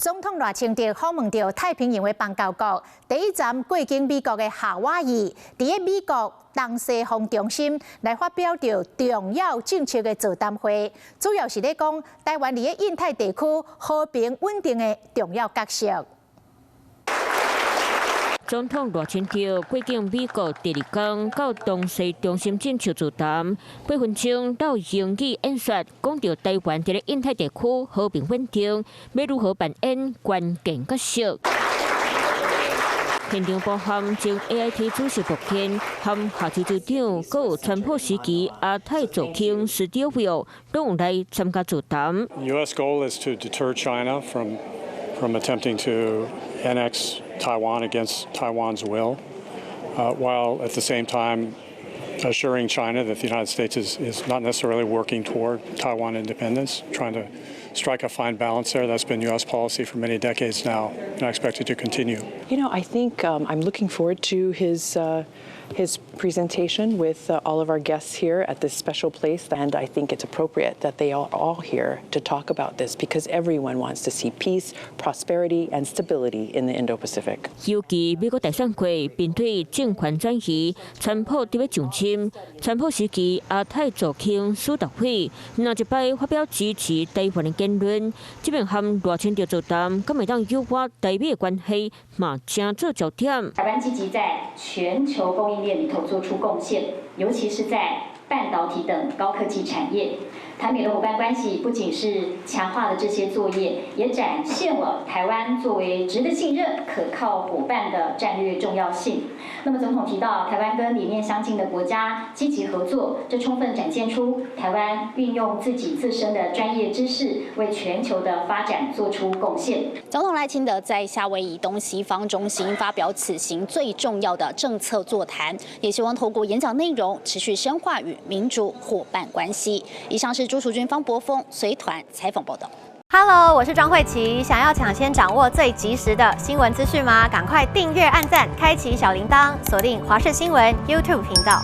總統賴清德訪問著太平洋的邦交國，第一站過境美國的夏威夷，佇咧美國東西方中心來發表著重要政策的座談會，主要是咧講台灣佇咧印太地區和平穩定的重要角色。總統賴清德過境美國第二天到東西中心進行座談，8分鐘鬥英語演說，講著台灣佇咧印太地區和平穩定，欲如何扮演關鍵角色。現場包含前 AIT 主席薄天和下州州長，閣有川普時期亞太助卿史迪威爾，攏有來參加座談。 U.S. goal is to deter China from attempting to annex Taiwan against Taiwan's will, while at the same time assuring China that the United States is not necessarily working toward Taiwan independence, trying to strike a fine balance there. That's been U.S. policy for many decades now, and I expect it to continue. I think I'm looking forward to his presentation with all of our guests here at this special place, and I think it's appropriate that they are all here to talk about this because everyone wants to see peace, prosperity, and stability in the Indo-Pacific. 尤其美國大選過，面對政權轉移，川普得欲上侵，川普時期亞太助卿史達偉，若一擺發表支持台灣的言論，這擺和賴清德座談，敢會當誘發台美關係嘛成做焦點。台灣積極在全球供應鏈裡頭做出貢獻，尤其是在半導體等高科技產業。台美的夥伴關係不僅是強化了這些作業，也展現了台灣作為值得信任、可靠夥伴的戰略重要性。那麼總統提到，台灣跟理念相近的國家積極合作，這充分展現出台灣運用自己自身的專業知識，為全球的發展做出貢獻。總統賴清德在夏威夷東西方中心發表此行最重要的政策座談，也希望透過演講內容持續深化與民主夥伴關係。以上是朱淑君、方博峰隨團採訪報道。 Hello，我是莊慧琪。想要搶先掌握最及時的新聞資訊嗎？趕快訂閱、按讚、開啟小鈴鐺，鎖定華視新聞 YouTube 頻道。